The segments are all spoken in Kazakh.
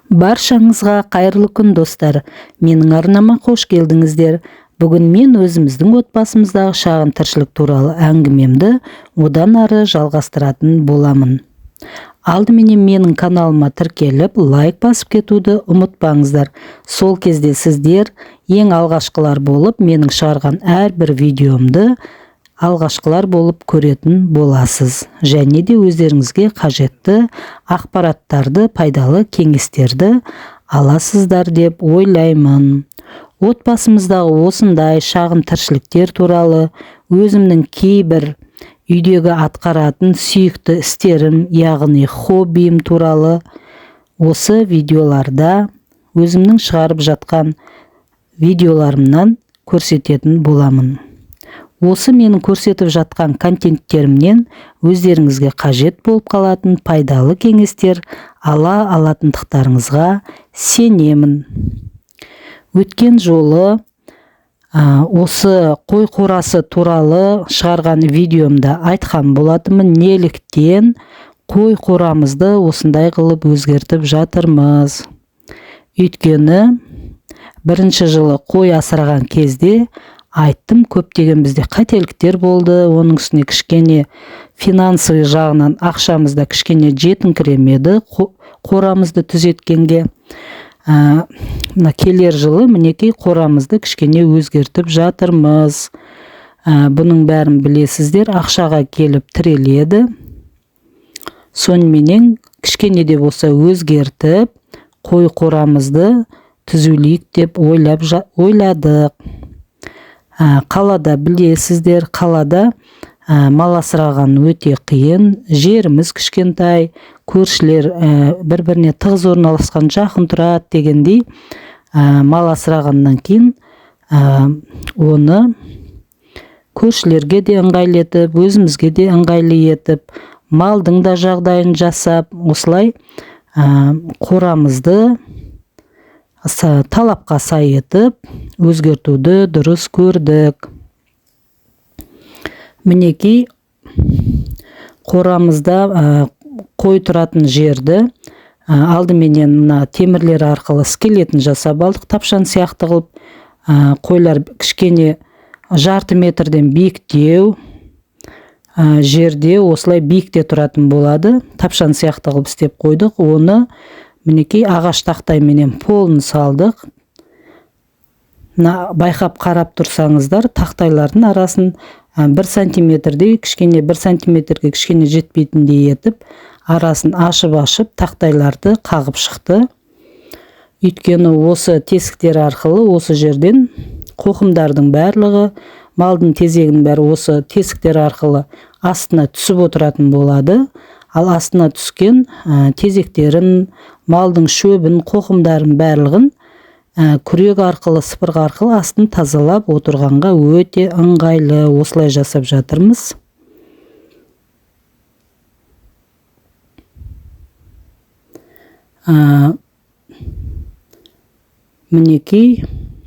Баршаңызға қайырлы күн, достар! Менің арнама қош келдіңіздер. Бүгін мен өзіміздің отбасымыздағы шағын тіршілік туралы әңгімемді одан ары жалғастыратын боламын. Алдыменен менің каналыма тіркеліп, лайк басып кетуді ұмытпаңыздар. Сол кезде сіздер ең алғашқылар болып менің шығарған әрбір видеомды алғашқылар болып көретін боласыз. Және де өздеріңізге қажетті ақпараттарды, пайдалы кеңестерді аласыздар деп ойлаймын. Отбасымыздағы осындай шағын тіршіліктер туралы, өзімнің кейбір үйдегі атқаратын сүйікті істерім, яғни хоббиім туралы осы видеоларда, өзімнің шығарып жатқан видеоларымнан көрсететін боламын. Осы менің көрсетіп жатқан контенттерімнен өздеріңізге қажет болып қалатын пайдалы кеңестер ала алатындықтарыңызға сенемін. Өткен жолы осы қой қорасы туралы шығарған видеомда айтқан болатынмын, неліктен қой қорамызды осындай қылып өзгертіп жатырмыз. Өйткені бірінші жылы қой асыраған кезде айттым, көптеген бізде қателіктер болды, оның үстіне кішкене финансовый жағынан ақшамыз да кішкене жетіңкіремеді қорамызды түзеткенге. Мына келер жылы мінекей қорамызды кішкене өзгертіп жатырмыз. Бұның бәрін білесіздер, ақшаға келіп тіреледі. Соныменен кішкене де болса өзгертіп қой қорамызды түзулейік деп ойладық. Қалада білесіздер, қалада мал асыраған өте қиын, жеріміз кішкентай, көршілер бір-біріне тығыз орналасқан, жақын тұрады дегендей, мал асырағаннан кейін оны көршілерге де ыңғайлы етіп, өзімізге де ыңғайлы етіп, малдың да жағдайын жасап, осылай қорамызды талапқа сай етіп өзгертуді дұрыс көрдік. Мінекей қорамызда қой тұратын жерді алдыменен мына темірлер арқылы скелетін жасап алдық, тапшан сияқты қылып. Қойлар кішкене жарты метрден биіктеу жерде осылай биікте тұратын болады. Тапшан сияқты қылып істеп қойдық. Оны мінекей ағаш тақтайменен полын салдық. Мына байқап қарап тұрсаңыздар, тақтайлардың арасын 1 сантиметрдей, кішкене 1 сантиметрге кішкене жетпейтіндей етіп, арасын ашып-ашып тақтайларды қағып шықты. Өйткені осы тесіктер арқылы осы жерден қоқымдардың барлығы, малдың тезегінің бәрі осы тесіктер арқылы астына түсіп отыратын болады. Ал астына түскен тезектерін, малдың шөбін, қоқымдарын барлығын күрек арқылы, сыпырғы арқылы астын тазалап отырғанға өте ыңғайлы. Осылай жасап жатырмыз. Мінекей,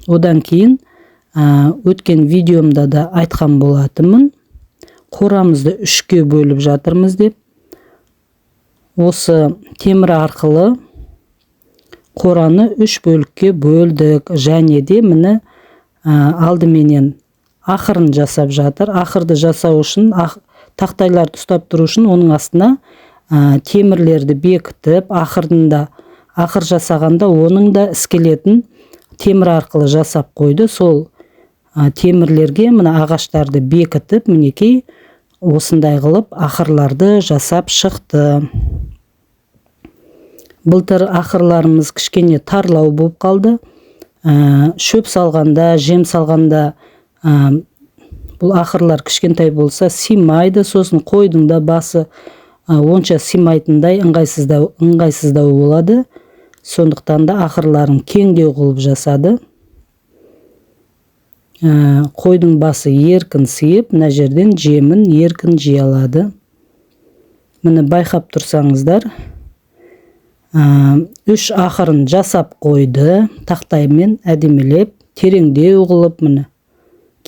одан кейін өткен видеомда да айтқан болатынмын, қорамызды үшке бөліп жатырмыз деп. Осы темір арқылы қораны үш бөлікке бөлдік. Және де міне алдыменен ақырын жасап жатыр. Ақырды жасау үшін, тақтайларды ұстап тұру үшін оның астына темірлерді бекітіп, ақыр жасағанда оның да скелетін темір арқылы жасап қойды. Сол темірлерге мына ағаштарды бекітіп, мінекей осындай қылып ақырларды жасап шықты. Былтыр ақырларымыз кішкене тарлау болып қалды. Шөп салғанда, жем салғанда, бұл ақырлар кішкентай болса сыймайды. Сосын қойдың да басы онша сыймайтындай ыңғайсыздау болады. Сондықтан да ақырларын кеңдеу қылып жасады. Қойдың басы еркін сыйып, мына жерден жемін еркін жей алады. Міне байқап тұрсаңыздар, үш ақырын жасап қойды, тақтаймен әдемілеп, тереңдеу қылып, міне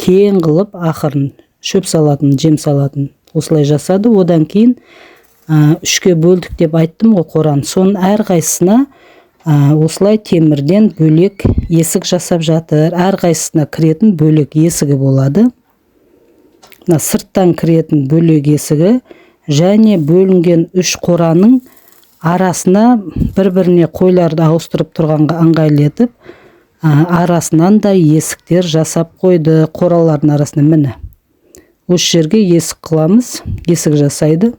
кең қылып ақырын шөп салатын, жем салатын осылай жасады. Одан кейін үшке бөлдік деп айттым ғой қораны. Соның әрқайсысына Осылай темірден бөлек есік жасап жатыр. Әрқайсысына кіретін бөлек есігі болады. Мына сырттан кіретін бөлек есігі және бөлінген үш қораның арасына бір-біріне қойларды ауыстырып тұрғанға ыңғайлы етіп, арасынан да есіктер жасап қойды. Қоралардың арасына міне. Осы жерге есік қыламыз, есік жасайды.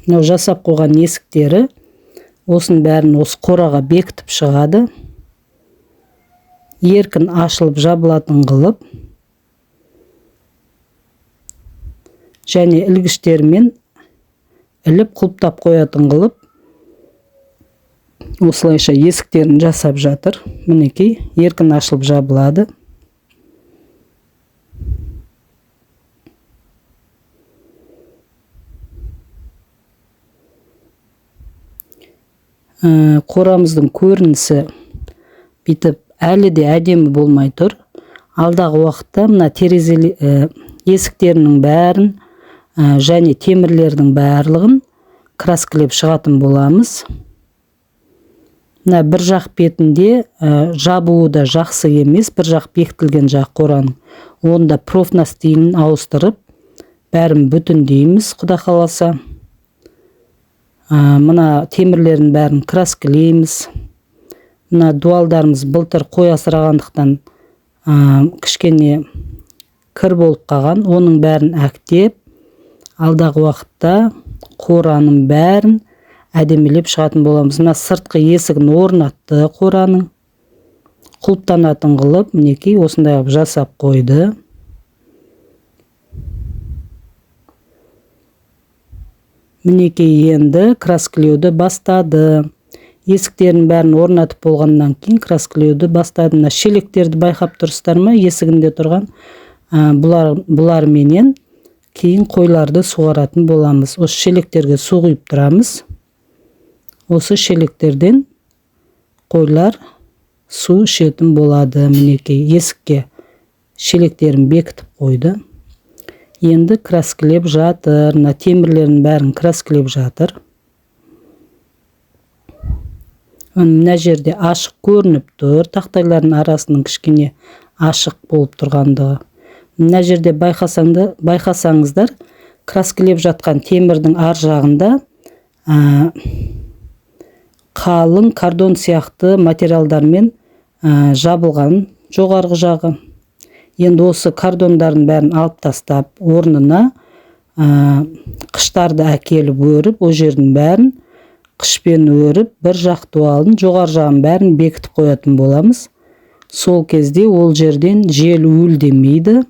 Мынау жасап қойған есіктері, осының бәрін осы қораға бекітіп шығады. Еркін ашылып жабылатын қылып және ілгіштермен іліп құлыптап қоятын қылып осылайша есіктерін жасап жатыр. Мінекей, еркін ашылып жабылады. Қорамыздың көрінісі бүйтіп әлі де әдемі болмай тұр. Алдағы уақытта мына терезе, есіктерінің бәрін, және темірлердің барлығын краскілеп шығатын боламыз. Мына бір жақ бетінде, жабуы да жақсы емес, бір жақ бекітілген жақ қораның. Оны да профнастилін ауыстырып, бәрін бүтіндейміз, Құда қаласа. Мына темірлердің бәрін краскілейміз. Мына дуалдарымыз былтыр қой асырағандықтан, кішкене кір болып қалған. Оның бәрін әктеп, алдағы уақытта қораның бәрін әдемілеп шығатын боламыз. Мына сыртқы есігін орнатты қораның. Құлыптанатын қылып, мінекей осындай қылып жасап қойды. Мінекей енді краскілеуді бастады. Есіктердің бәрін орнатып болғаннан кейін краскілеуді бастады. Мына шелектерді байқап тұрсыздар ма? Есігінде тұрған, бұлар менен кейін қойларды суаратын боламыз. Осы шелектерге су құйып тұрамыз. Осы шелектерден қойлар су ішетін болады. Мінекей есікке шелектерін бекітіп қойды. Енді краскілеп жатыр. Мына темірлердің бәрін краскілеп жатыр. Мына жерде ашық көрініп тұр. Тақтайлардың арасының кішкене ашық болып тұрғандығы. Мына жерде байқасаңыздар, краскілеп жатқан темірдің ар жағында, қалың кардон сияқты материалдармен, жабылған жоғарғы жағы. Енді осы кардондардың бәрін алып тастап, орнына, қыштарды әкеліп өріп, ол жердің бәрін қышпен өріп, бір жақ дуалын, жоғары жағын бәрін бекітіп қоятын боламыз. Сол кезде ол жерден жел уілдемейді,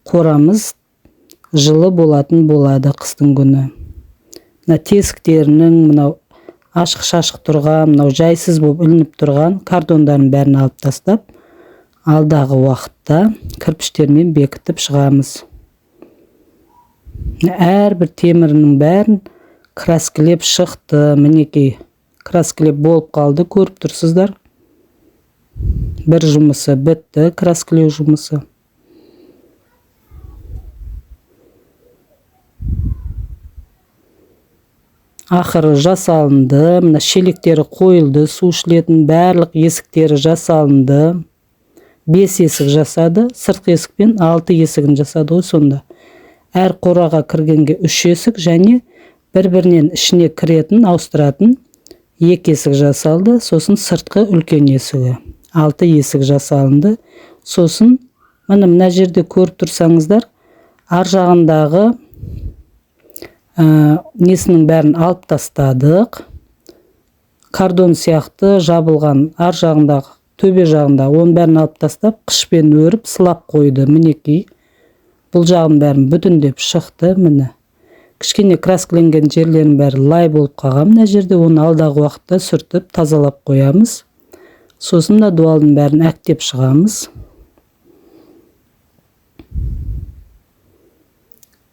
қорамыз жылы болатын болады қыстың күні. Мына тесіктерінің, мынау ашық-шашық тұрған, мынау жайсыз болып ілініп тұрған кардондардың бәрін алып тастап, алдағы уақытта кірпіштермен бекітіп шығамыз. Әрбір темірінің бәрін краскілеп шықты. Мінекей краскілеп болып қалды, көріп тұрсыздар. Бір жұмысы бітті, краскілеу жұмысы. Ақыры жасалынды, мына шелектері қойылды, су ішілетін барлық есіктері жасалынды. 5 есік жасады, сыртқы есік пен 6 есігін жасады ғой сонда. Әр қораға кіргенге 3 есік және бір-бірінен ішіне кіретін, ауыстыратын 2 есік жасалды, сосын сыртқы үлкен есігі. 6 есік жасалынды. Сосын міне мына жерде көріп тұрсаңыздар, ар жағындағы, несінің бәрін алып тастадық. Кардон сияқты жабылған ар жағындағы, төбе жағында оның бәрін алып тастап, қышпен өріп сылап қойды. Мінекей бұл жағын бәрін бүтіндеп шықты. Міне кішкене краскіленген жерлерінің бәрі лай болып қалған мына жерде, оны алдағы уақытта сүртіп тазалап қоямыз. Сосын мына дуалдың бәрін әктеп шығамыз.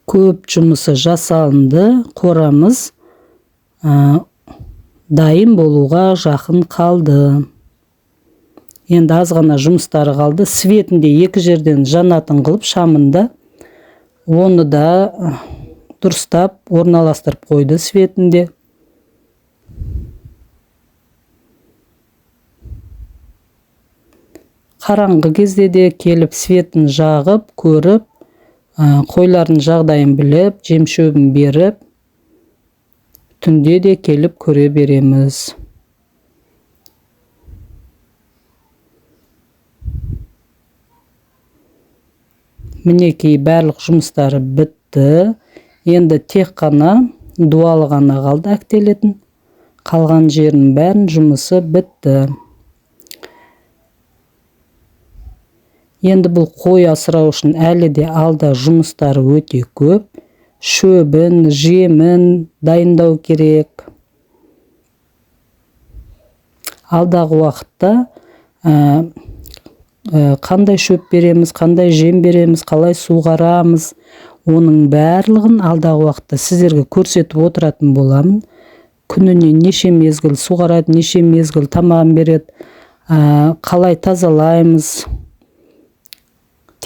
Көп жұмысы жасалынды, қорамыз, дайын болуға жақын қалды. Енді аз ғана жұмыстары қалды. Светінде екі жерден жанатын қылып шамында, оны да Дұрыстап орналастырып қойды светін де. Қараңғы кезде де келіп, светін жағып, көріп, қойлардың жағдайын біліп, жем шөбін беріп, түнде де келіп көре береміз. Мінекей, барлық жұмыстары бітті. Енді тек қана дуалы ғана қалды әктелетін. Қалған жерінің бәрін жұмысы бітті. Енді бұл қой асырау үшін әлі де алда жұмыстары өте көп. Шөбін, жемін дайындау керек. Алдағы уақытта қандай шөп береміз, қандай жем береміз, қалай суғарамыз, оның барлығын алдағы уақытта сіздерге көрсетіп отыратын боламын. Күніне неше мезгіл суғарады, неше мезгіл тамағын береді, қалай тазалаймыз,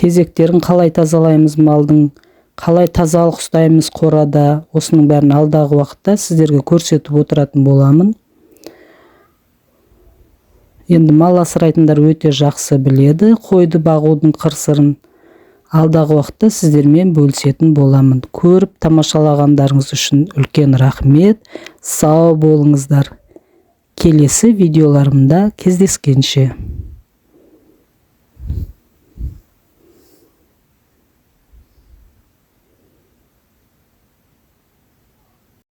тезектерін қалай тазалаймыз малдың, қалай тазалық ұстаймыз қорада, осының бәрін алдағы уақытта сіздерге көрсетіп отыратын боламын. Енді мал асырайтындар өте жақсы біледі қойды бағудың қыр-сырын. Алдағы уақытта сіздермен бөлісетін боламын. Көріп тамашалағандарыңыз үшін үлкен рахмет. Сау болыңыздар. Келесі видеоларымда кездескенше.